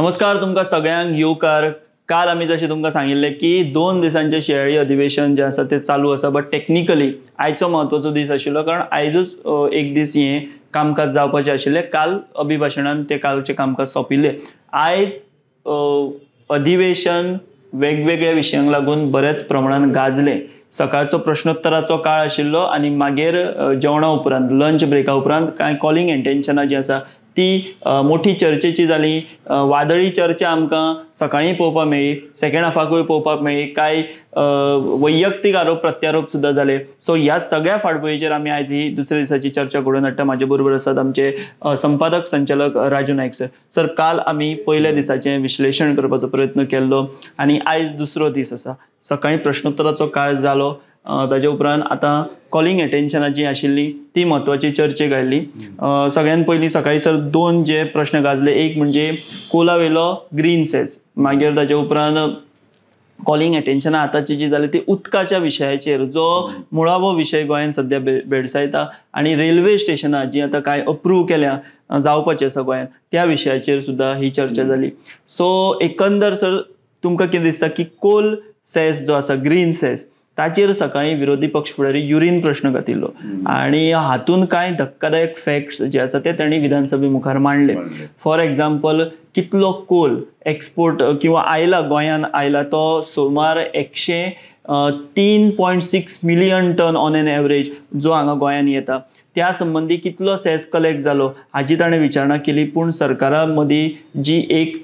नमस्कार तुमकां सगळ्यांक येवकार. काल आमी जशें तुमकां सांगिल्लें की 2 दिसांचें शिंयाळी अधिवेशन जें आसा तें चालू आसा, बट टेक्निकली आयचो म्हत्वाचो दीस आशिल्लो कारण आयजूच एक दीस हें कामकाज जावपाचें आशिल्लें. काल अभिभाशणान तें कालचें कामकाज सोंपिल्लें. आयज अधिवेशन वेगवेगळ्या विशयांक लागून बऱ्याच प्रमाणान गाजलें. सकाळचो प्रश्नोत्तराचो काळ आशिल्लो आनी मागीर जेवणा उपरांत लंच ब्रेका उपरांत कांय कॉलिंग एटेन्शनां जीं आसा ती मोठी चर्चेची जाली. वादळी चर्चा आमकां सकाळीं पळोवपाक मेळ्ळी, सेकेंड हाफाकूय पळोवपाक मेळ्ळी, कांय वैयक्तीक आरोप प्रत्यारोप सुद्दां जाले. सो ह्या सगळ्या फाटभुंयेचेर आमी आयज ही दुसऱ्या दिसाची चर्चा घडोवन हाडटा. म्हाजे बरोबर आसात आमचे संपादक संचालक राजू नायक सर. सर, काल आमी पयल्या दिसाचें विश्लेशण करपाचो प्रयत्न केल्लो आनी आयज दुसरो दीस आसा. सकाळीं प्रश्नोत्तराचो काळ जालो, ताजे उपरांत आतां कॉलिंग एटेन्शनां जी आशिल्ली ती म्हत्वाची चर्चेक आयली. सगळ्यान पयलीं सकाळीं सर 2 जे प्रश्न गाजले, एक म्हणजे कोला वयलो ग्रीन सेस, मागीर ताजे उपरांत कॉलिंग एटेन्शनां आतांची जी जाली ती उदकाच्या विशयाचेर, जो मुळावो विशय गोंयांत सद्या भेडसायता, आनी रेल्वे स्टेशनां जी आतां कांय अप्रूव केल्या जावपाची आसा गोंयांत, त्या विशयाचेर सुद्दां ही चर्चा जाली. सो एकंदर सर तुमकां कितें दिसता की कोल सेस जो आसा, ग्रीन सेस, ताचेर सकाळीं विरोधी पक्ष फुडारी युरीन प्रश्न घातिल्लो आनी हातून कांय धक्कादायक फॅक्ट्स जे आसा ते तांणी विधानसभे मुखार मांडले. फॉर एग्जाम्पल, कितलो कोल एक्सपोर्ट किंवा आयला गोंयांत आयला तो सुमार 103.6 million tonne on an average जो हांगा गोंयांत येता, त्या संबंदी कितलो सेस कलेक्ट जालो हाजी ताणें विचारणा केली. पूण सरकारा मदीं जी एक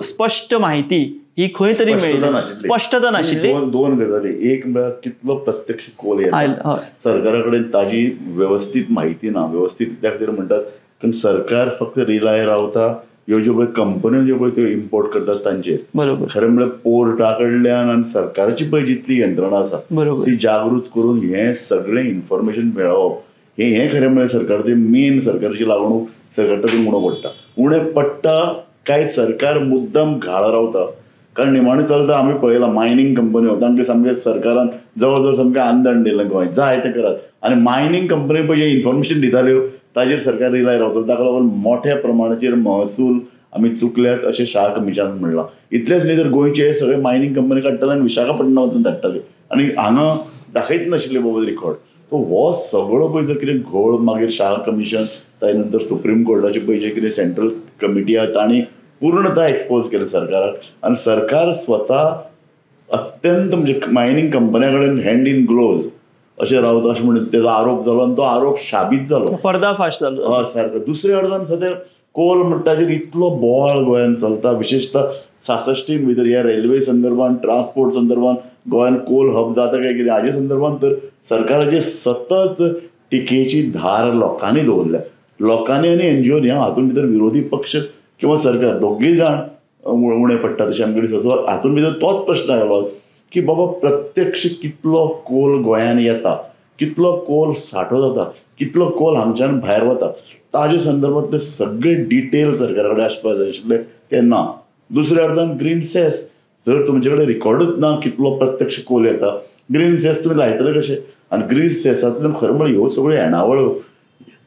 स्पश्ट म्हायती ही खंय तरी मेळ्ळी, स्पश्टता नाशिल्ली. दोन गजाली, एक म्हळ्यार कितलो प्रत्यक्ष कोल येता, सरकारा कडेन ताजी व्यवस्थीत म्हायती ना. व्यवस्थीत त्या खातीर म्हणटात कारण सरकार फक्त रिलाय रावता ह्यो ज्यो पळय कंपन्यो ज्यो पळय त्यो इम्पोर्ट करतात तांचेर. बरोबर. खरें म्हळ्यार पोर्टा कडल्यान आनी सरकाराची पळय जितली यंत्रणा आसा ती जागृत करून हें सगळें इन्फॉर्मेशन मेळोवप हें खरें म्हळ्यार सरकारची मेन सरकारची लागणूक सरकार तातूंत उणो पडटा. उणें पडटा काय सरकार मुद्दम घाळ रावता, कारण निमाणें चलता. आमी पळयलां मायनींग कंपन्यो तांकां सामकें सरकारान जवळ जवळ सामकें आंदण दिलें, गोंय जाय तें करात, आनी मायनींग कंपनी पळय जें इन्फॉर्मेशन दिताल्यो ताजेर सरकार रिलाय रावता. ताका लागून मोठ्या प्रमाणाचेर महसूल आमी चुकल्यात अशें शाह कमिशनान म्हणलां. इतलेंच न्ही तर गोंयचे सगळे मायनींग कंपनी काडटाले आनी विशाखापट्टणा वचून धाडटाले आनी हांगा दाखयत नाशिल्ले बाबा रिकॉर्ड. सो हो सगळो पळय जर कितें घोळ, मागीर शाह कमिशन, ताजे नंतर सुप्रीम कोर्टाचे पळय जे कितें सेंट्रल कमिटी आहा तांणी पूर्णतः एक्सपोज केलें सरकाराक, आनी सरकार स्वता अत्यंत म्हणजे मायनींग कंपन्या कडेन हँड इन ग्लोव्ज अशें रावता अशें म्हणून तेजो आरोप जालो आनी तो आरोप शाबीत जालो, पर्दाफाश जालो. हय सारको. दुसऱ्या अर्दान सद्या कोल म्हणटा ताचेर इतलो बोवाळ गोंयांत चलता, विशेशतः 66 भितर ह्या रेल्वे संदर्भान, ट्रान्सपोर्ट संदर्भान गोंयांत कोल हब जाता काय कितें हाजे संदर्भान तर सरकाराचे सतत टिकेची धार लोकांनी दवरल्या. लोकांनी आनी एनजीओ ह्या हातूंत भितर विरोधी पक्ष किंवा सरकार दोगूय जाण उणें पडटा तशें आमकां दिसता. हातूंत भितर तोच प्रश्न आयलो की बाबा प्रत्यक्ष कितलो कोल गोंयांत येता, कितलो कोल सांठो जाता, कितलो कोल हांगच्यान भायर वता, ताजे संदर्भांतले सगळे डिटेल सरकारा कडेन आसपाक जाय आशिल्ले ते ना. दुसऱ्या अर्दान ग्रीन सेस, जर तुमचे कडेन रिकॉर्डूच ना कितलो प्रत्यक्ष कोल येता, ग्रीन सेस तुमी लायतले कशें? आनी ग्रीन सेसांतल्यान खरें म्हळ्यार ह्यो सगळ्यो येणावळ्यो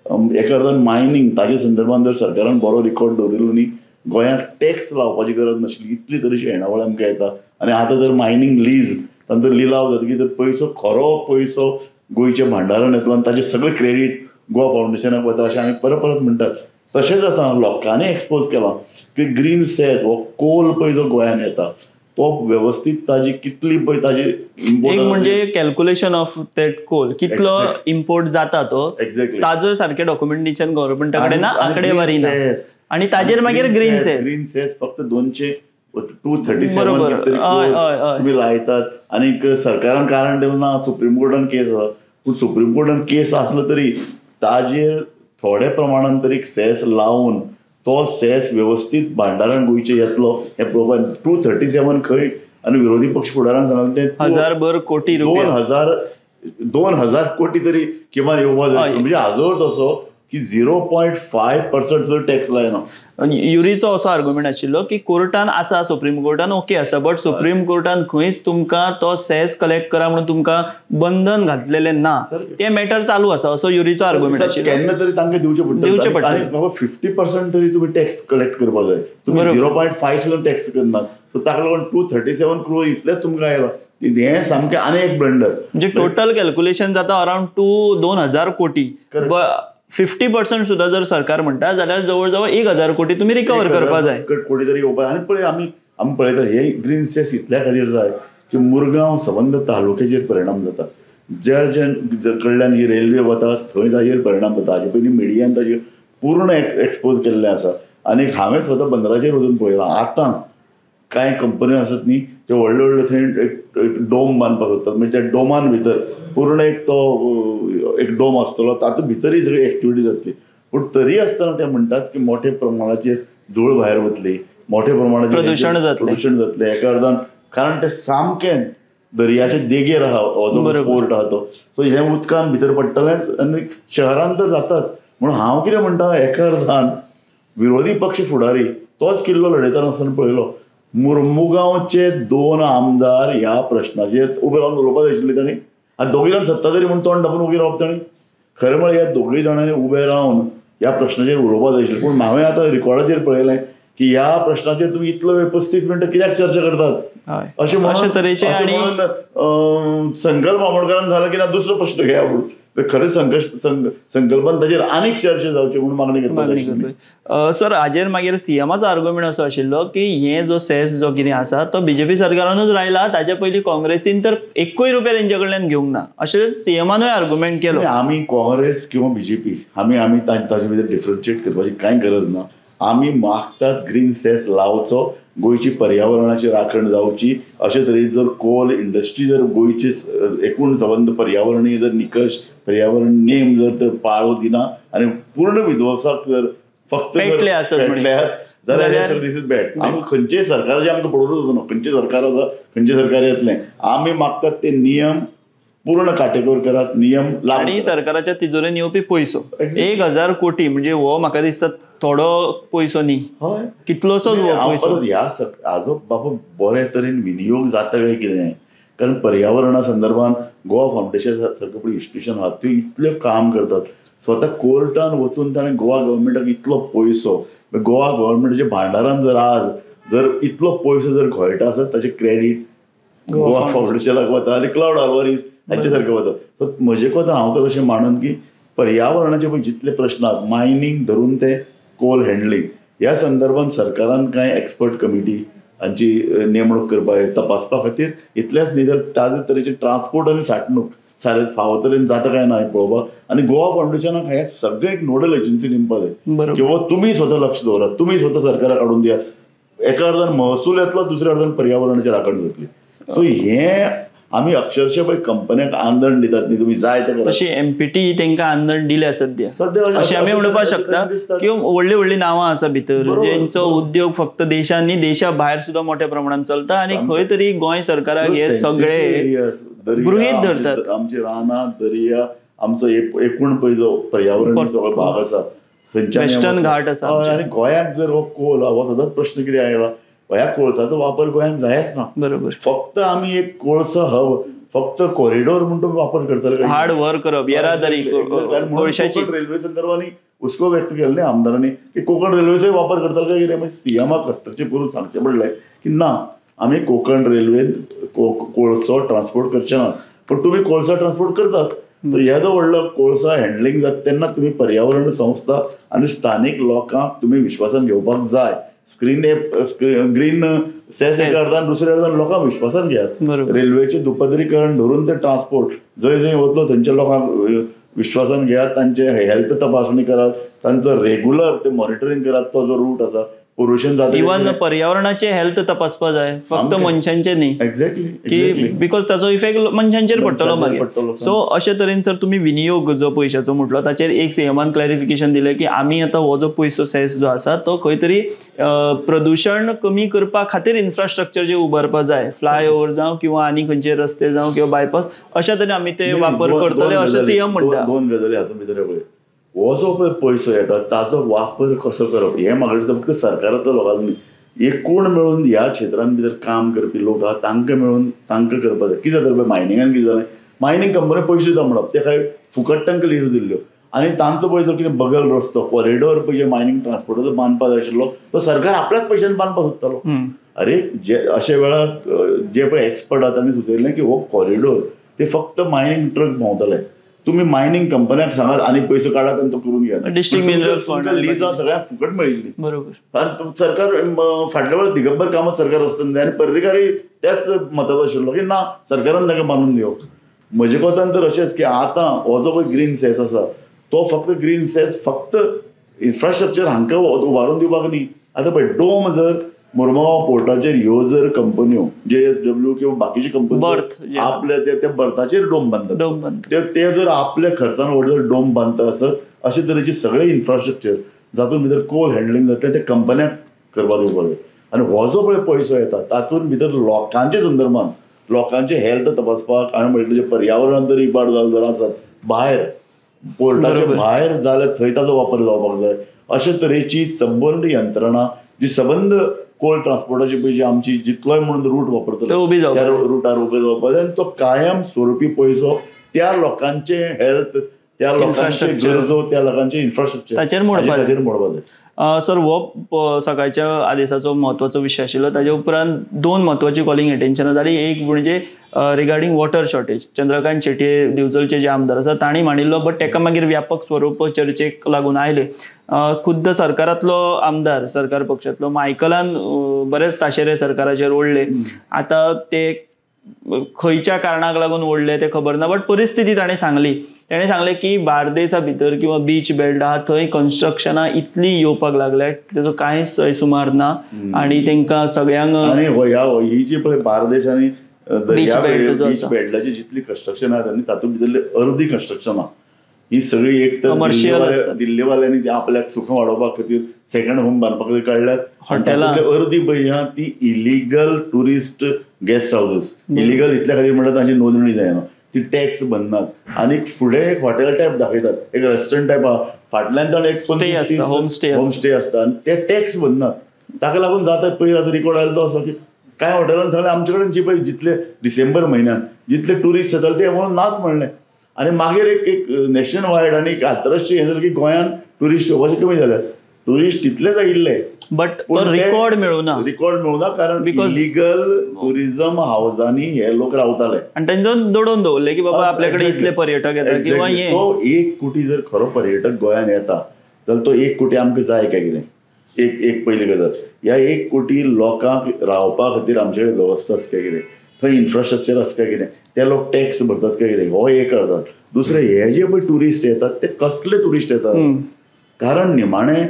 एका अर्दान मायनींग ताजे संदर्भान जर सरकारान बरो रिकॉर्ड दवरिल्लो न्ही, गोंयांक टॅक्स लावपाची गरज नाशिल्ली, इतली तरेची येणावळ आमकां येता. आनी आतां जर मायनींग लीज तांचो लिलाव जातकीर तर पयसो, खरो पयसो गोंयच्या भांडारान येतलो आनी ताजें सगळें क्रेडीट गोवा फावंडेशनाक वता अशें आमी परत परत म्हणटात. तशेंच आतां लोकांनी एक्सपोज केलां की ग्रीन सेस हो कोल पळय जो गोंयांत येता तो व्यवस्थीत ताजी कितली पळय ताजी एक म्हणजे कॅल्क्युलेशन ऑफ that Coal कितलो इम्पोर्ट जाता तो एक्झॅक्टली ताजो सारकें डॉक्युमेंटेशन गव्हर्मेंटा कडेन ना, आंकडेवारी ना, आनी ताजेर मागीर ग्रीन सेस. ग्रीन सेस फक्त 237 तुमी लायतात आनी सरकारान कारण दिलें ना, सुप्रीम कोर्टान केस आसा. पूण सुप्रीम कोर्टान केस आसलो तरी ताजेर थोड्या प्रमाणान तरी सेस लावन तो सेस व्यवस्थीत भांडारान गोंयचे येतलो हें पळोवपाक. 237 खंय आनी विरोधी पक्ष फुडारान सांगलें तें 1000 कोटी रुपया, 2000 कोटी तरी किमान येवपा जाय. म्हणजे हाजो अर्थ असो की 0.5% सुद्दां टॅक्स लायना. युरीचो असो आर्ग्युमेंट आशिल्लो की कोर्टान आसा, सुप्रीम कोर्टान ओके आसा, बट सुप्रीम कोर्टान खंयच तुमकां तो सेस कलेक्ट करा म्हणून तुमकां बंधन घातलेलें ना, ते मॅटर चालू आसा असो युरीचो आर्ग्युमेंट आशिल्लो. केन्ना तरी तांकां दिवचें पडटलें, दिवचें पडटलें. आनी बाबा 50% तरी तुमी टॅक्स कलेक्ट करपाक जाय, तुमी 0.5 सुद्दां टॅक्स करनात. सो ताका लागून 237 crore इतलेंच तुमकां आयलां. हें सामकें आनी एक ब्लंडर. म्हणजे टोटल कॅल्क्युलेशन जाता अरावंड 2,000 कोटी. 50% सुद्दां जर सरकार म्हणटा जाल्यार जवळ जवळ 1,000 कोटी तुमी रिकवर करपाक जाय, कोटी तरी येवपाक. आनी पळय आमी पळयतात हे ग्रीन सेस इतल्या खातीर जाय की मुरगांव संबंद तालुक्याचेर परिणाम जाता, ज्या ज्या कडल्यान ही रेल्वे वता थंय ताजेर परिणाम जाता. हाजे पयलीं मिडियान ताजेर पूर्ण एक्सपोज केल्लें आसा. आनी हांवें स्वता बंदराचेर वचून पळयलां, आतां कांय कंपनी आसत न्ही त्यो व्हडले व्हडले थंय एक डोम बांदपाक सोदतात, म्हणजे त्या डोमान भितर पूर्ण एक तो एक डोम आसतलो, तातूंत भितर ही सगळी एक्टिविटी जातली. पूण तरी आसतना ते म्हणटात की मोठे प्रमाणाचेर धूळ भायर वतली, मोठे प्रमाणाचेर प्रदूशण जातलें एका अर्दान, कारण ते सामकें दर्याचे देगेर आहा हो जो पोर्ट आहा तो. सो हें उदकान भितर पडटलेंच आनी शहरान तर जाताच. म्हणून हांव कितें म्हणटा, एका अर्दान विरोधी पक्ष फुडारी तोच किल्लो लढयतना आसतना पळयलो, मुरमुगांवचे 2 आमदार ह्या प्रश्नाचेर उबे रावन उलोवपाक जाय आशिल्ले तांणी. आनी दोगूय जाण सत्ताधारी म्हणून तोंड धापून उबी रावप तांणी. खरें म्हळ्यार ह्या दोगूय जाणांनी उबे रावन ह्या प्रश्नाचेर उलोवपाक जाय आशिल्लें. पूण हांवें आतां रिकॉर्डाचेर पळयलें की ह्या प्रश्नाचेर तुमी इतलो वेळ 35 मिनटां कित्याक चर्चा करतात अशें म्हणून संकल्प आमोणकरान जालें की ना दुसरो प्रश्न घेया म्हणून. खरें संकल्पान ताचेर आनीक चर्चा जावची म्हणून मागणी करपाक जाय. सर, हाजेर मागीर सीएमाचो आर्ग्युमेंट असो आशिल्लो की हे जो सेस जो कितें आसा तो बीजेपी सरकारानूच रायला, ताजे पयलीं काँग्रेसीन तर 1 रुपया तेंच्या कडल्यान घेवंक ना अशें सीएमानूय आर्ग्युमेंट केलो. आमी काँग्रेस किंवा बीजेपी आमी ताचे भितर डिफरन्शिएट करपाची कांय गरज ना. आमी मागतात ग्रीन सेस लावचो, गोंयची पर्यावरणाची राखण जावची. अशे तरेन जर कोल इंडस्ट्री जर गोंयची एकूण संबंद पर्यावरणीय जर निकश, पर्यावरण नेम जर तर पाळो दिना आनी पूर्ण विध्वंसाक जर फक्त जाल्यार दीस is bad. आमकां खंयचेय सरकाराचें आमकां पडोवनूच वचना, खंयचें सरकार आसा खंयचें सरकार येतलें, आमी मागतात ते नियम पूर्ण काटेकोर करात, नियम लागू. आनी सरकाराच्या तिजोरेन येवपी पयसो 1,000 कोटी म्हणजे हो म्हाका दिसता थोडो पयसो न्ही, कितलोसोच हो पयसो. ह्या हाजो बाबा बरे तरेन विनियोग जाता काय कितें, कारण पर्यावरणा संदर्भान गोवा फावंडेशन सारकें पळय इन्स्टिट्यूशन आहा त्यो इतल्यो काम करतात. स्वता कोर्टान वचून ताणें गोवा गव्हर्मेंटाक इतलो पयसो, गोवा गव्हर्मेंटाच्या भांडारान जर आज जर इतलो पयसो जर घोळटा आसत ताचें क्रेडीट गोवा फावंडेशनाक वता आनी क्लावड आल्वारीस हांचे सारकें वता. सो म्हजे कोता हांव तर अशें मानून की पर्यावरणाचे पळय जितले प्रश्न आहात, मायनींग धरून ते कोल हँडलिंग ह्या संदर्भान सरकारान कांय एक्सपर्ट कमिटी हांची नेमणूक करपाक, तपासपा खातीर. इतलेंच न्ही तर ताजे तरेचे ट्रान्सपोर्ट आनी साठणूक सारे फावो तरेन जाता काय ना हें पळोवपाक. आनी गोवा फावंडेशनाक हें सगळें एक नोडल एजन्सी नेमपाक जाय किंवा तुमी स्वता लक्ष दवरात, तुमी स्वता सरकाराक हाडून दियात. एका अर्दान महसूल येतलो, दुसऱ्या अर्दान पर्यावरणाची राखण जातली. सो हें आमी अक्षरशः पळय कंपन्यांक आंदण दितात न्ही, तुमी जाय तें. तशी एमपीटी तांकां आंदण दिल्या सद्या अशें आमी म्हणपाक शकता. किंवा व्हडलीं व्हडलीं नांवां आसा भितर जेंचो उद्योग फक्त देशान न्ही देशा भायर सुद्दां मोठ्या प्रमाणान चलता आनी खंय तरी गोंय सरकाराक हे सगळे गृहीत धरतात. आमची रानां, दर्या, आमचो एकूण पळय जो पर्यावरण सगळो भाग आसा वेस्टर्न घाट आसा. आनी गोंयांत जर हो कोल हो सदांच प्रश्न कितें आयला, ह्या कोळसाचो वापर गोंयांत जायच ना. बरोबर, फक्त आमी एक कोळसो हब, फक्त कॉरिडोर म्हणून तुमी वापर करतले, हार्ड वर्क करप, येरादारी कोळशाची. रेल्वे संदर्भांनी हुस्को व्यक्त केलो न्ही आमदारांनी की कोंकण रेल्वेचोय वापर करतले काय कितें. मागीर सीएमाक हस्तक्षेप करून सांगचें पडलें की ना, आमी कोंकण रेल्वेन कोळसो ट्रान्सपोर्ट करचे ना, पूण तुमी कोळसो ट्रान्सपोर्ट करतात. सो येदो व्हडलो कोळसो हँडलिंग जाता तेन्ना तुमी पर्यावरण संस्था आनी स्थानीक लोकांक तुमी विश्वासान घेवपाक जाय. ग्रीन सेस एका अर्दान, दुसऱ्या अर्दान लोकांक विश्वासान घेयात. रेल्वेचें दुपदरीकरण धरून ते ट्रान्सपोर्ट जंय जंय वतलो थंयच्या लोकांक विश्वासान घेयात, तांचे हेल्थ तपासणी करात, तांचो रेगुलर ते मॉनिटरींग करात, तो जो रूट आसा पोल्युशन जाता. इवन पर्यावरणाचे हेल्थ तपासपा जाय, फक्त मनशांचे न्ही. एक्झॅक्टली, की because ताचो इफेक्ट मनशांचेर पडटलो मागीर. सो अशे तरेन सर तुमी विनियोग जो पयशाचो म्हटलो ताचेर एक सीएमान क्लॅरिफिकेशन दिलें की आमी आतां हो जो पयसो सेस जो आसा तो खंय तरी प्रदुशण कमी करपा खातीर इन्फ्रास्ट्रक्चर जे उबारपा जाय, फ्लायओवर जावं किंवा आनी खंयचे रस्ते जावं किंवा बायपास, अशा तरेन आमी ते वापर करतले अशें सीएम म्हणटा. दोन गजाली हातूंत भितर पळय, हो जो पळय पयसो येता ताचो वापर कसो करप हें म्हाका दिसता फक्त सरकारांतल्या लोकांनी एकूण मेळून ह्या क्षेत्रान भितर काम करपी लोक आहा तांकां मेळून तांकां करपाक जाय. कितें जालें पळय मायनिंगान कितें जालें, मायनींग कंपनी पयशे दिता म्हणप ते काय फुकट तांकां लीज दिल्ल्यो आनी तांचो पळय जो कितें बगल रस्तो कॉरिडोर पळय जे मायनींग ट्रान्सपोर्टाचो बांदपाक जाय आशिल्लो तो सरकार आपल्याच पयशान बांदपाक सोदतालो. अरे जे अशे वेळार जे पळय एक्सपर्ट आहा तांणी सुचयलें की हो कॉरिडोर ते फक्त मायनींग ट्रक भोंवतले, तुमी मायनींग कंपन्याक सांगात आनी पयसो काडात आनी तो करून घेयात. डिस्ट्रिक्ट मिनरल फंड लिजां सगळ्यांक फुकट मेळिल्ली. बरोबर. कारण सरकार फाटल्या वेळार दिगंबर कामत सरकार आसतना आनी पर्रीकारय त्याच मताचो आशिल्लो की ना सरकारान ताका बांदून दिवप. म्हजे कोतान तर अशेंच की आतां हो जो पळय ग्रीन सेस आसा तो फक्त ग्रीन सेस फक्त इन्फ्रास्ट्रक्चर हांकां उबारून दिवपाक न्ही. आतां पळय डोम जर मुरमुगांव पोर्टाचेर ह्यो जर कंपन्यो JSW किंवा बाकीच्यो कंपन्यो आपल्या त्या बर्थाचेर डोम बांदतात, ते जर आपल्या खर्चान व्हडलो डोम बांदता आसत अशे तरेचे सगळे इन्फ्रास्ट्रक्चर जातून भितर कोल हँडलिंग जातलें ते कंपन्यांक करपाक दिवपाक जाय. आनी हो जो पळय पयसो येता तातूंत भितर लोकांचे संदर्भान लोकांचे हेल्थ तपासपाक हांवें म्हणलें जे पर्यावरणान जर इबाड जालो जर आसत भायर पोर्टाचे भायर जाल्यार थंय ताचो वापर जावपाक जाय. अशे तरेची सबंद यंत्रणा जी सबंद कोल ट्रान्सपोर्टाची पळय जी आमची जितलोय म्हणून रूट वापरतलो त्या रुटार उबे जावपाक जाय आनी तो कायम स्वरुपी पयसो त्या लोकांचे हेल्थ, त्या लोकांचे गरजो, त्या लोकांचे इन्फ्रास्ट्रक्चर ताचेर मोडपाक जाय. सर हो सकाळच्या आदेसाचो म्हत्वाचो विशय आशिल्लो. ताजे उपरांत दोन म्हत्वाची कॉलिंग एटेन्शनां जाली. एक म्हणजे regarding water shortage, Chandrakant Shetye दिवचलचे जे आमदार आसा तांणी मांडिल्लो, बट ताका मागीर व्यापक स्वरूप चर्चेक लागून आयले. खुद्द सरकारांतलो आमदार, सरकार पक्षांतलो मायकलान बरेच ताशेरे सरकाराचेर ओडले. आतां ते खंयच्या कारणाक लागून ओडले ते खबर ना, बट परिस्थिती ताणें सांगली. ताणें सांगलें की बार्देसा भितर किंवा बीच बेल्ट आहा थंय कन्स्ट्रक्शनां इतली येवपाक लागल्या तेजो कांय सुमार ना आनी तांकां सगळ्यांक आनी ही जी पळय बार्देस आनी बीच बेल्टाची जितली कन्स्ट्रक्शन आहा आनी तातूंत भितरली अर्दी कन्स्ट्रक्शनां ही सगळी एक तर दिल्लीवाल्यांनी जे आपल्याक सुखां वाडोवपा खातीर सेकंड होम बांदपा खातीर काडल्यात. हॉटेलां अर्दी पळय आहा ती illegal tourist guest houses. Illegal इतल्या खातीर म्हणल्यार तांची नोंदणी जायना, ती टॅक्स भरनात आनी फुडें एक हॉटेल टायप दाखयतात, एक रेस्टॉरंट टायप आहा फाटल्यान ताणें एक होम स्टे आसता आनी ते टॅक्स भरनात. ताका लागून जाता पयर आतां रिकॉर्ड आयलो तो असो की कांय हॉटेलान सांगलें आमचे कडेन जी पळय जितले डिसेंबर म्हयन्यान जितले ट्युरिस्ट येताले ते म्हणून नाच म्हणलें. आनी मागीर एक एक नॅशन वायड आनी एक आंतरराष्ट्रीय हें जालें की गोंयांत ट्युरिस्ट येवपाचे कमी जाल्यात. ट्युरिस्ट तितलेच आयिल्ले बट रिकॉर्ड मेळुना, रिकॉर्ड मेळुना कारण इलिगल ट्युरिझम हावजांनी हे लोक रावताले आनी तांचो दडोवन दवरले की बाबा आपल्या कडेन इतले पर्यटक येता किंवा हे. सो 1 कोटी जर खरो पर्यटक गोंयांत येता जाल्यार तो 1 कोटी आमकां जाय काय कितें? एक एक पयली गजाल, ह्या 1 कोटी लोकांक रावपा खातीर आमचे कडेन वेवस्था आसा काय कितें, थंय इन्फ्रास्ट्रक्चर आसा काय कितें, ते लोक टॅक्स भरतात काय कितें, हो एक करतात. दुसरें हे जे पळय ट्युरिस्ट येतात ते कसले ट्युरिस्ट येतात, कारण निमाणें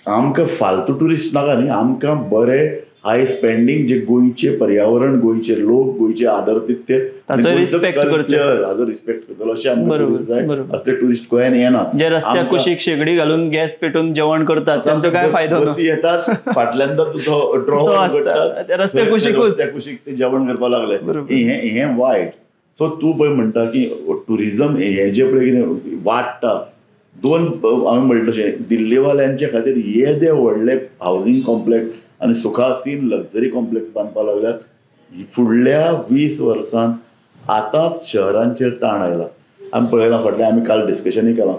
आमकां फालतू ट्युरिस्ट नाका न्ही, आमकां बरे हाय स्पेंडींग जे गोंयचे पर्यावरण, गोंयचे लोक, गोंयचे आदरतिथ्य, कल्चर हाजो रिस्पेक्ट करतलो अशें आमकां ट्युरिस्ट जाय. असले ट्युरिस्ट गोंयांत येना जे रस्त्या कुशीक शेगडी घालून गॅस पेटोवन जेवण करतात तांचो काय फायदो? बसी येतात फाटल्यान तुजो ड्रॉवर करतात रस्त्या कुशीक, रस्त्या कुशीक ते जेवण करपाक लागले. हें वायट. सो तूं पळय म्हणटा की ट्युरिझम हें जें पळय कितें वाडटा, दोन हांवें म्हणलें तशें दिल्लीवाल्यांचे खातीर येदे व्हडले हावजींग कॉम्प्लेक्स आनी सुखासीन लक्झरी कॉम्प्लेक्स बांदपाक लागल्यात. फुडल्या 20 वर्सांत आतांच शहरांचेर ताण आयला. आमी पळयलां फाटल्यान, आमी काल डिस्कशनूय केलां,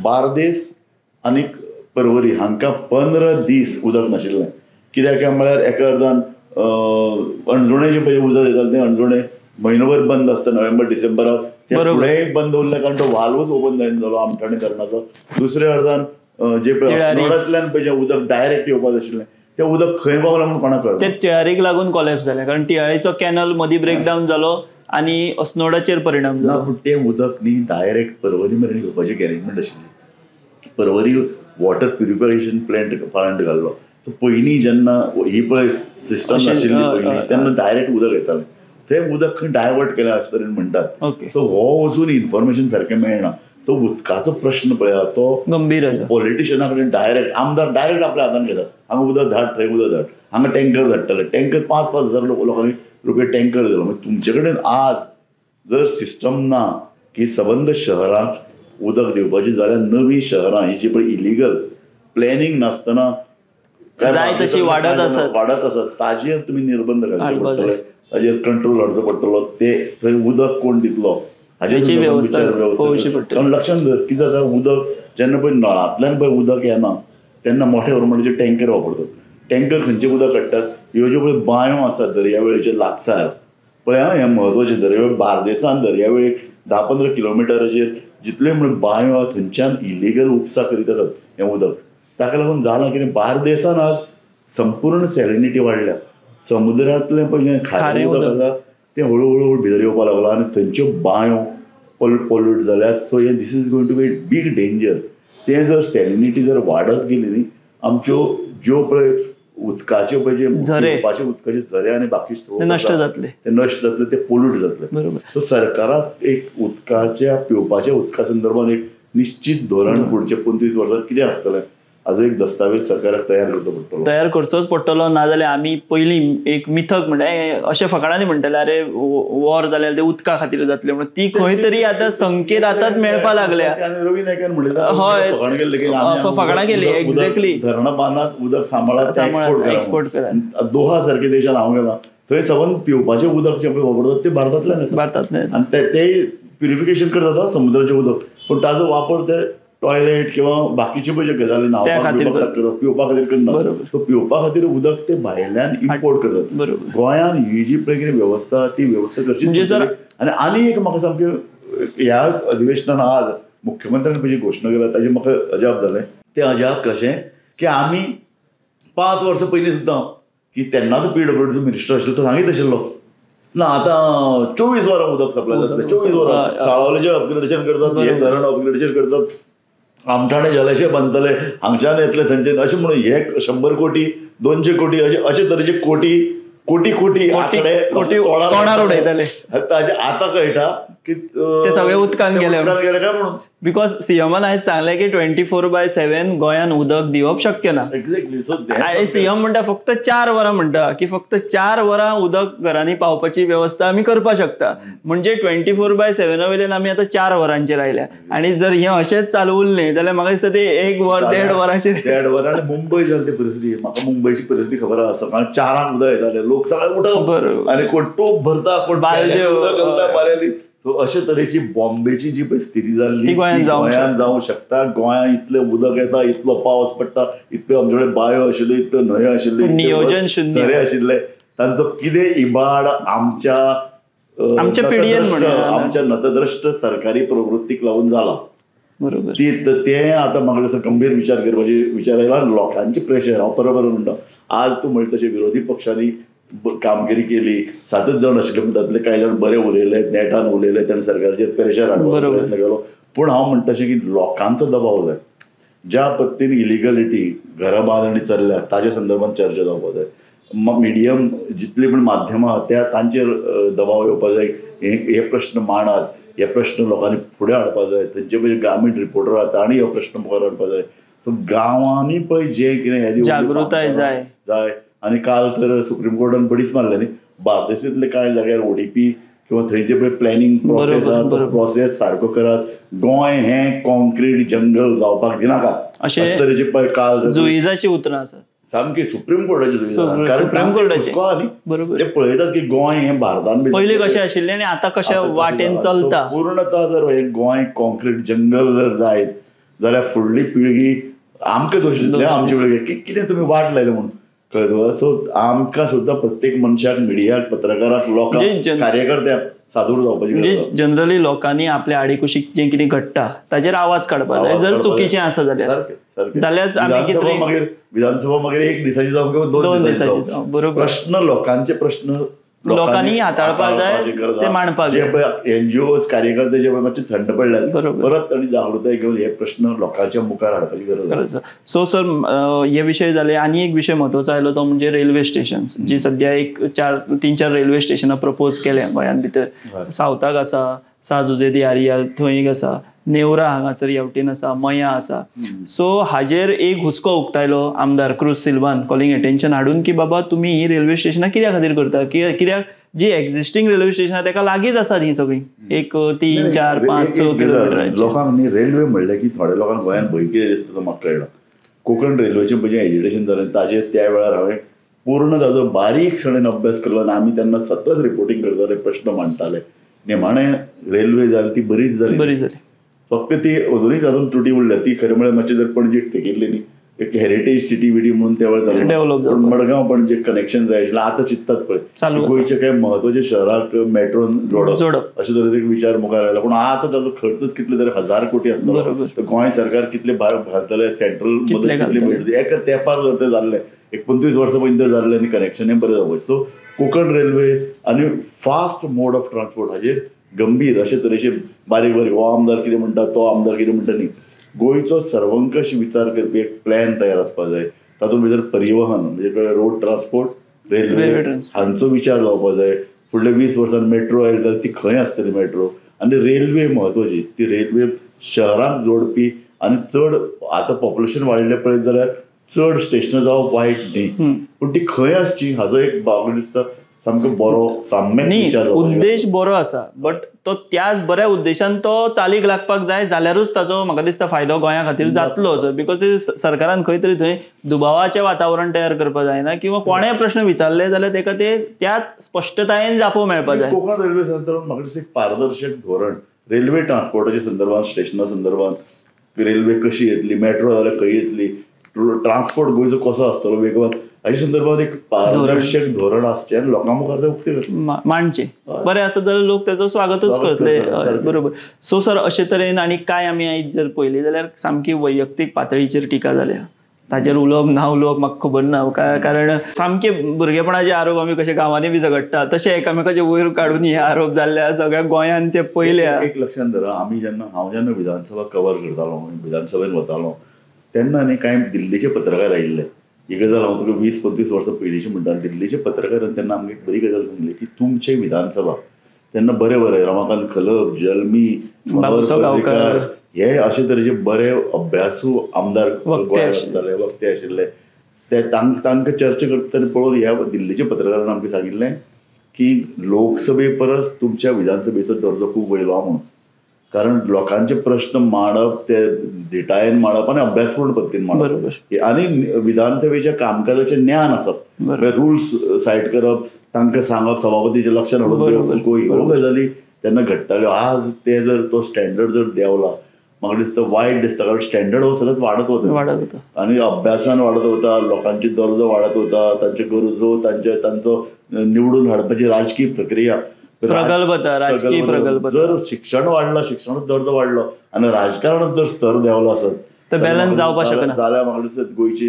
बार्देस आनी पर्वरी हांकां 15 दीस उदक नाशिल्लें. कित्याक काय म्हळ्यार एका अर्दान अंजुणें जें पळय उदक येतालें तें अंजुणें म्हयनोभर बंद आसता नोव्हेंबर डिसेंबराक, ते फुडेंय बंद उरलें कारण तो वाल्वूच ओपन जायना जालो आमठाणे धरणाचो. दुसऱ्या अर्दान जे पळय अस्नोडांतल्यान पळय जें उदक डायरेक्ट येवपाक आशिल्लें तें उदक खंय पावलां म्हूण कोणाक कळना. ते तिळारीक लागून कोलॅप्स जालें कारण तिळारीचो कॅनल मदीं ब्रेकडावन जालो आनी अस्नोडाचेर परिणाम जालो. पूण तें उदक न्ही डायरेक्ट पर्वरी मेरेन घेवपाची अरेंजमेंट आशिल्ली. पर्वरी वॉटर प्युरिफिकेशन प्लांट घाल्लो. सो पयलीं जेन्ना ही पळय सिस्टम आशिल्ली पयलीं तेन्ना डायरेक्ट उदक येतालें, तें उदक खंय डायवर्ट केलें अशें तरेन म्हणटात. सो हो अजून इन्फॉर्मेशन सारकें मेळना. सो उदकाचो प्रश्न पळय तो गंभीर आसा. पॉलिटिशियना कडेन डायरेक्ट आमदार डायरेक्ट आपल्या हातान घेतात, हांगा उदक धाड थंय उदक धाड, हांगा टँकर धाडटले, टँकर 5-5 हजार लोकांनी रुपये टँकर दिलो. म्हणजे तुमचे कडेन आज जर सिस्टम ना की सबंद शहराक उदक दिवपाची जाल्यार नवीं शहरां ही जी पळय इलिगल प्लॅनिंग नासतना जाय तशी वाडत आसात ताजेर तुमी निर्बंध घालचे पडटले, ताजेर कंट्रोल हाडचो पडटलो. ते थंय उदक कोण दितलो हाजेर वेवस्था पळोवची. कारण लक्षांत धर कितें जाता, उदक जेन्ना पळय नळांतल्यान पळय उदक येना तेन्ना मोठ्या प्रमाणाचेर टँकर वापरतात. टँकर खंयचें उदक काडटात, ह्यो ज्यो पळय बांयो आसात दर्यावेळेचे लागसार पळय हें म्हत्वाचें, दर्यावेळ बार्देसान दर्यावेळेक 10-15 किलोमिटराचेर जितल्यो म्हण बांयो आहा थंयच्यान इलिगल उपसा करीत आसात हें उदक. ताका लागून जालां कितें, बार्देसान आज संपूर्ण सॅलिनिटी वाडल्या. समुद्रांतलें पळय खारें उदक आसा तें हळू हळू भितर येवपाक लागलां आनी थंयच्यो बांयो पोल्यूट जाल्यात. सो हें this is going to be big danger. तें जर सॅलिनिटी जर वाडत गेली न्ही, आमच्यो ज्यो पळय उदकाच्यो पळय जे पिवपाचे उदकाचे झरे आनी बाकी स्रोत नश्ट जातले, ते नश्ट जातले, ते पोल्यूट जातले. बरोबर. सो सरकाराक एक उदकाच्या पिवपाच्या उदका संदर्भात एक निश्चित धोरण फुडचे 25 वर्सां कितें आसतलें हाजो एक दस्तावेज सरकाराक तयार करचो पडटलो, तयार करचोच पडटलो. नाजाल्यार आमी पयलीं एक मिथक म्हणल्यार अशें फकाणांनी म्हणटाले, अरे वॉर जाल्यार ते उदका खातीर जातले म्हणून, ती खंय तरी आतां संकेत आतांच मेळपाक लागल्या. रवी नायकान म्हणलें, हय फकाणां केली, एक्झॅक्टली. धरणां बांदात, उदक सांबाळात, एक्सपोर्ट करात. दोहा सारके देशान हांव गेला थंय सबंद पिवपाचें उदक जें पळय वापरतात तें भारतांतल्यान येता, भारतांतल्यान, आनी ते प्युरिफिकेशन करतात समुद्राचें उदक, पूण ताजो वापर ते टॉयलेट किंवा बाकीचे पळय गजाली न्हांवपाक पिवपा खातीर करना. तो पिवपा खातीर उदक ते भायल्यान इम्पोर्ट करतात. गोंयान ही जी पळय कितें वेवस्था ती वेवस्था करची. आनी आनी एक म्हाका सामकें ह्या अधिवेशनान आज मुख्यमंत्र्यान पळय जी घोशणा केल्या ताजें म्हाका अजाप जालें. तें अजाप कशें की आमी 5 वर्सां पयलीं सुद्दां की तेन्नाचो पीडब्ल्यूडीचो मिनिस्टर आशिल्लो तो सांगीत आशिल्लो ना आतां 24 वरां उदक सप्लाय जातलें, 24 वरां साळावलेचें अपग्रेडेशन करतात, हे धरण अपग्रेडेशन करतात, आमठाणे जलाशय बांदतले, हांगच्यान येतले थंयच्यान, अशें म्हणून हे 100 कोटी 200 कोटी अशे अशे तरेचे कोटी कोटी कोटी आंकडे तोंडार उडयताले. ताजे आतां कळटा की ते सगळे उदकान गेले काय म्हणून. Because सीएमान आयज सांगलें की 24/7 गोंयान उदक दिवप शक्य ना. एक्झॅक्टली. सो सीएम म्हणटा फक्त 4 वरां म्हणटा की फक्त 4 वरां उदक घरांनी पावपाची वेवस्था आमी करपाक शकता. म्हणजे 24/7 वयल्यान आमी आतां 4 वरांचेर आयल्या आनी जर हें अशेंच चालू उरलें जाल्यार म्हाका दिसता ते 1 वर 1.5 वरांचेर 1.5 वर. आनी मुंबय जाली ती परिस्थिती, म्हाका मुंबयची परिस्थिती खबर आसा. सकाळी 4 उदक येतालें, लोक सगळे उठप आनी कोण टोप भरता, कोण उदक घालता बारेली. सो अशे तरेची बॉम्बेची जी स्थिती जाल्ली गोंयांत जावंक शकता. गोंयांत इतलें उदक येता, इतलो पावस पडटा, इतल्यो आमचे कडेन बांयो आशिल्ल्यो, इतल्यो न्हंयो आशिल्ल्यो, नियोजन झरे आशिल्ले, तांचो कितें इबाड आमच्या आमच्या पिढयेन आमच्या नतद्रष्ट सरकारी प्रवृत्तीक लागून जाला. बरोबर. ते आतां म्हाका दिसता गंभीर विचार करपाची विचार आयला. लोकांचे प्रेशर हांव बरोबर म्हणटा. आज तूं म्हणटा तशें विरोधी पक्षांनी कामगिरी केली, 7 जाण आशिल्ले पूण तातूंतले कांय जाण बरे उलयले, नेटान उलयले, ताणें सरकारचेर प्रेशर हाडपाचो प्रयत्न केलो. पूण हांव म्हणटा तशें की लोकांचो दबाव जाय. ज्या पद्दतीन इलिगलिटी घरां बांदणी चल्ल्या ताच्या संदर्भात चर्चा जावपाक जाय. मिडियम जितली पण माध्यमां त्या तांचेर दबाव येवपाक जाय. हे प्रश्न मांडात, हे प्रश्न लोकांनी फुडें हाडपाक जाय. थंयचे पळय ग्रामीण रिपोर्टर आहा तांणी हो प्रश्न मुखार हाडपाक जाय. सो गांवांनी पळय जें कितें जागृताय जाय जाय. आनी काल तर सुप्रीम कोर्टान बडीच मारले न्ही, बार्देसींतले कांय जाग्यार ओडीपी किंवा थंयचे पळय प्लॅनिंग प्रोसेस आहा तो प्रोसेस सारको करात. गोंय हें कॉन्क्रीट जंगल जावपाक दिनाकात अशे तरेचे पळय काल जुईजाची उतरां आसात सामकी सुप्रीम कोर्टाची, सुप्रीम कोर्टाची. बरोबर. ते पळयतात की गोंय हें भारतान पयलीं कशें आशिल्लें आनी आतां कशें वाटेन चलता. पूर्णता जर हें गोंय कॉन्क्रीट जंगल जर जायत जाल्यार फुडली पिळगी आमकां दोश दितले, आमची पिळगी की कितें तुमी वाट लायले म्हणून. कळ्ळें तुका? सो आमकां सुद्दां प्रत्येक मनशाक, मिडियाक, पत्रकाराक, लोकांक, कार्यकर्त्यांक सादूर जावपाची. म्हणजे जनरली लोकांनी आपल्या आडीकुशीक जें कितें घडटा ताजेर आवाज काडपाक जाय जर चुकीचें आसा जाल्यार. जाल्यार मागीर विधानसभा मागीर 1 दिसाची जावं किंवा 2 दिसाची जावं, बरोबर. प्रश्न लोकांचे प्रश्न लोकांनी हाताळपाक जाय, ते मांडपाक जाय. एनजीओ कार्यकर्ते जे मातशे थंड पडल्यात परत तांणी जागृताय घेवन हे प्रश्न लोकांच्या मुखार हाडपाची गरज आसा. सो सर हे विशय जाले. आनी एक विशय म्हत्वाचो आयलो तो म्हणजे रेल्वे स्टेशन, जी सद्या एक 3-4 रेल्वे स्टेशनां प्रपोज केल्या गोंयांत भितर. सावथाक आसा, साजुजे दी आरियाल थंय एक आसा, नेवरा हांगासर हेवटेन आसा, मया आसा. सो हाजेर एक हुस्को उक्तायलो आमदार क्रूज सिल्वान कॉलिंग एटेन्शन हाडून की बाबा तुमी ही रेल्वे स्टेशनां कित्या खातीर करता, कित्याक जी एक्झिस्टींग रेल्वे स्टेशनां ताका लागींच आसात हीं सगळीं 1 3 4 5 6 किलोमिटरांचेर. लोकांक न्ही रेल्वे म्हणलें की थोड्या लोकांक गोंयांत भंय कितें दिसता तो म्हाका कळना. कोंकण रेल्वेचें म्हजें एजिटेशन जालें ताजेर त्या वेळार हांवें पूर्ण ताजो बारीकसाणेन अभ्यास केलो आनी आमी तेन्ना सतत रिपोर्टींग करताले, प्रश्न मांडटाले. निमाणें रेल्वे जाली ती बरीच जाली, बरी जाली, फक्त ती अजुनूय तातूंत त्रुटी उरल्या. ती खरें म्हळ्यार मातशी जर पणजेक तेकिल्ली न्ही, एक हेरिटेज सिटी बिटी म्हणून त्या वेळार डेव्हलप जालें. मडगांव पणजे कनेक्शन जाय आशिल्लें. आतां चिंततात पळय गोंयच्या कांय म्हत्वाच्या शहराक मेट्रोन जोडप अशे तरेचो एक विचार मुखार आयला. पूण आतां ताजो खर्चच कितले तरी 1000 कोटी आसतलो. तर गोंय सरकार कितले घालतले, सेंट्रल मदत कितली मेळटली, एका तेंपार जर तें जाल्लें एक 25 वर्सां पयलीं तर जाल्लें आनी कनेक्शनय बरें जावपाचें. सो कोंकण रेल्वे आनी फास्ट मोड ऑफ ट्रान्सपोर्ट हाजेर गंभीर अशे तरेचे बारीक बारीक हो आमदार कितें म्हणटा तो आमदार कितें म्हणटा न्ही, गोंयचो सर्वंकश विचार करपी एक प्लॅन तयार आसपाक जाय. तातूंत भितर परिवहन म्हणजे रोड ट्रान्सपोर्ट, रेल्वे हांचो विचार जावपाक जाय. फुडल्या 20 वर्सांत मेट्रो आयली जाल्यार ती खंय आसतली मेट्रो, आनी रेल्वे म्हत्वाची, ती रेल्वे शहरांक जोडपी आनी चड आतां पॉप्युलेशन वाडलें पळयत जाल्यार चड स्टेशनां जावप वायट न्ही, पूण ती खंय आसची हाजो एक म्हाका दिसता सामको बरो साम्यक विचार, उद्देश बरो आसा बट तो त्याच बऱ्या उद्देशान तो चालीक लागपाक जाय जाल्यारूच ताजो म्हाका दिसता फायदो गोंया खातीर जातलो. Because सरकारान खंय तरी थंय दुबावाचें वातावरण तयार करपाक जायना किंवा कोणेय प्रश्न विचारले जाल्यार ताका ते त्याच स्पश्टतायेन जापो मेळपाक जाय. कोंकण रेल्वे संदर्भात म्हाका दिसता एक पारदर्शक धोरण रेल्वे ट्रान्सपोर्टाच्या संदर्भात, स्टेशना संदर्भात, रेल्वे कशी येतली, मेट्रो जाल्यार खंय येतली, ट्रान्सपोर्ट गोंयचो कसो आसतलो वेगवान, हाच्या संदर्भात एक पारदर्शक धोरण आसचें आनी लोकां मुखार तें उक्तें मांडचें. बरें आसा जाल्यार लोक ताचो स्वागतूच करतले. बरोबर. सो सर अशे तरेन आनी कांय आमी आयज जर पळयली जाल्यार सामकी वैयक्तीक पातळीचेर टिका जाल्या, ताजेर उलोवप ना उलोवप म्हाका खबर ना, कारण सामके भुरगेपणाचे आरोप आमी कशे गांवांनी बी झगडटा तशे एकामेकाचे वयर काडून हे आरोप जाल्ले सगळ्या गोंयांत ते पयले. एक लक्षांत धरा, आमी जेन्ना हांव जेन्ना विधानसभा कवर करतालो, विधानसभेन वतालो तेन्ना न्ही कांय दिल्लीचे पत्रकार आयिल्ले. ही गजाल हांव तुका 20-25 वर्सां पयलींची म्हणटा. दिल्लीचे पत्रकारान तेन्ना आमकां एक बरी गजाल सांगली की तुमचे विधानसभा तेन्ना बरे बरे रमाकांत खलप, जल्मी, गांवकार हे अशे तरेचे बरे अभ्यासू आमदार गोंयांत आसताले, वक्ते आशिल्ले. ते तांकां चर्चा करतना पळोवन ह्या दिल्लीच्या पत्रकारान आमकां सांगिल्लें की लोकसभे परस तुमच्या विधानसभेचो दर्जो खूब वयलो आहा म्हणून, कारण लोकांचे प्रश्न मांडप ते धिटायेन मांडप आनी अभ्यासपूर्ण पद्दतीन मांडप आनी विधानसभेच्या कामकाजाचें ज्ञान आसप, रुल्स सायट करप, तांकां सांगप, सभापतीचें लक्षात हाडून चुको, ह्यो गजाली तेन्ना घडटाल्यो. आज ते जर तो स्टँडर्ड जर देंवला म्हाका दिसता वायट दिसता, कारण स्टँडर्ड हो सतत वाडत वता आनी अभ्यासान वाडत वता, लोकांची दर्जो वाडत वता, तांच्यो गरजो, तांचो निवडून हाडपाची राजकीय प्रक्रिया, प्रगल्भता, राजकीय प्रगल्भता. जर शिक्षण वाडलो, शिक्षणाचो दर्जो वाडलो आनी राजकारणाचो जर स्तर देंवलो आसत तर बॅलन्स जावपाक शकना जाल्यार म्हाका दिसता गोंयची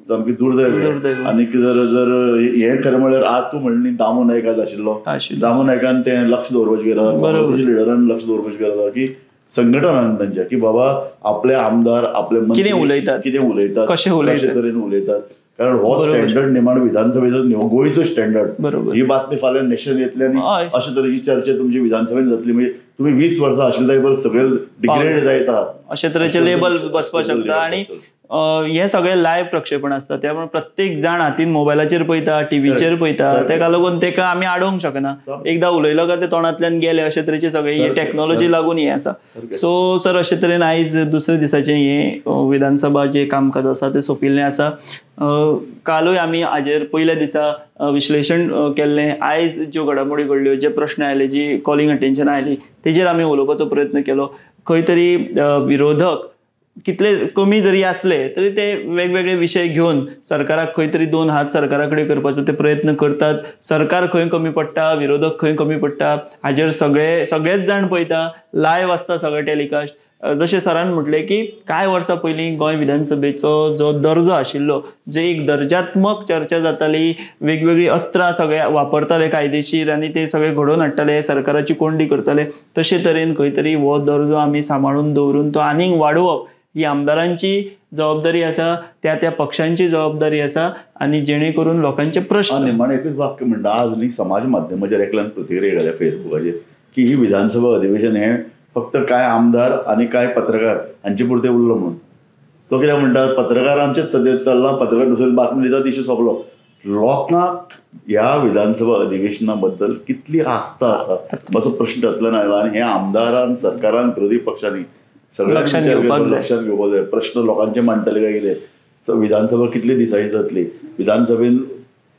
सामकी दुर्दैव. आनी जर जर हें खरें म्हळ्यार आज तूं म्हणली दामू नायक आज आशिल्लो, दामू नायकान तें लक्ष दवरपाची गरज आसा, काँग्रेसीच्या लिडरान लक्ष दवरपाची गरज आसा की संघटनान तांच्या की बाबा आपले आमदार आपले कितें उलयतात, कितें उलयतात, कशें उलयतात, तरेन उलयतात, कारण हो स्टँडर्ड निमाण विधानसभेचो न्ही, हो गोंयचो स्टँडर्ड. बरोबर. ही बातमी फाल्यां नेशन येतली आनी अशे तरेची चर्चा तुमची विधानसभेन जातली, म्हणजे तुम्ही 20 वर्सां आशिल्ले बरोबर सगळे डिग्रेड जायत आहात अशे तरेचे लेबल बसपाक शकता. आनी हे सगळे लायव्ह प्रक्षेपण आसता, त्यामुळे प्रत्येक जाण हातीन मोबायलाचेर पळयता, टीव्हीचेर पळयता, तेका लागून तेका आमी आडोवंक शकना. एकदां उलयलो काय ते तोंडांतल्यान गेले, अशे तरेचे सगळे ही टॅक्नोलॉजी लागून हें आसा. सो सर अशे तरेन आयज दुसऱ्या दिसाचें हें विधानसभा जें कामकाज आसा तें सोंपिल्लें आसा. कालूय आमी हाजेर पयल्या दिसा विश्लेशण केल्लें. आयज ज्यो घडामोडी घडल्यो, जे प्रश्न आयले, जी कॉलिंग अटेन्शन आयली तेजेर आमी उलोवपाचो प्रयत्न केलो. खंय तरी विरोधक कितले कमी जरी आसले तरी ते वेगवेगळे विशय घेवन सरकाराक खंय तरी दोन हात सरकारा कडेन करपाचो ते प्रयत्न करतात. सरकार खंय कमी पडटा, विरोधक खंय कमी पडटा हाजेर सगळेच जाण पळयता. लायव्ह आसता सगळें टेलिकास्ट. जशें सरान म्हटलें की कांय वर्सां पयलीं गोंय विधानसभेचो जो दर्जो आशिल्लो, जे एक दर्जात्मक चर्चा जाताली, वेगवेगळीं अस्त्रां सगळे वापरताले कायदेशीर आनी ते सगळे घडोवन हाडटाले, सरकाराची कोंडी करताले, तशे तरेन खंय तरी हो दर्जो आमी सांबाळून दवरून तो आनीक वाडोवप ही आमदारांची जबाबदारी आसा, त्या त्या पक्षांची जबाबदारी आसा आनी जेणे करून लोकांचे प्रश्न. निमाणें एकूच वाक्य म्हणटा, आज न्ही समाज माध्यमाचेर एकल्यान प्रतिक्रिया घाल्या फेसबुकाचेर की ही विधानसभा अधिवेशन हें फक्त कांय आमदार आनी कांय पत्रकार हांचे पुरते उरलो म्हणून. तो कितें म्हणटा, पत्रकारांचेच सद्या चल्लां, पत्रकार दुसरी बातमी दिता, इशू सोंपलो. लोकांक ह्या विधानसभा अधिवेशना बद्दल कितली आस्था आसा असो प्रश्न तातूंतल्यान आयला. आनी हे आमदारान, सरकारान, विरोधी पक्षांनी सगळ्यांनी लक्षात घेवपाक जाय. प्रश्न लोकांचे मांडटले काय कितें, विधानसभा कितली दिसाची जातली, विधानसभेन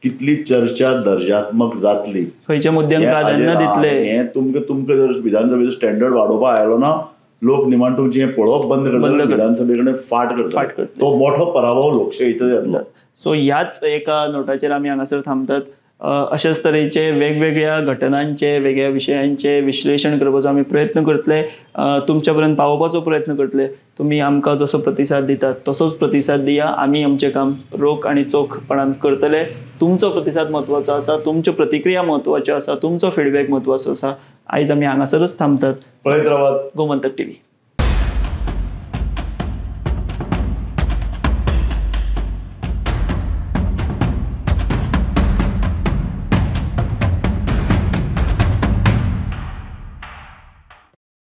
कितली चर्चा दर्जात्मक जातली, खंयच्या मुद्द्यांक प्राधान्य दितले, हें तुमकां तुमकां जर विधानसभेचो स्टँडर्ड वाडोवपाक आयलो ना, लोक निमाण तुमचें हें पळोवप बंद करतले, विधानसभे कडेन फाट करतले. तो मोठो पराभव लोकशाहीचो जातलो. सो ह्याच एका नोटाचेर आमी हांगासर थांबतात. अशेच तरेचे वेगवेगळ्या घटनांचे, वेगळ्या विशयांचे विश्लेशण करपाचो आमी प्रयत्न करतले, तुमच्या पर्यंत पावोवपाचो प्रयत्न करतले. तुमी आमकां जसो प्रतिसाद दितात तसोच प्रतिसाद दिया. आमी आमचें काम रोख आनी चोखपणान करतले. तुमचो प्रतिसाद म्हत्वाचो आसा, तुमच्यो प्रतिक्रिया म्हत्वाच्यो आसा, तुमचो फिडबॅक म्हत्वाचो आसा. आयज आमी हांगासरच थांबतात. पळयत रावात गोमंतक टीव्ही.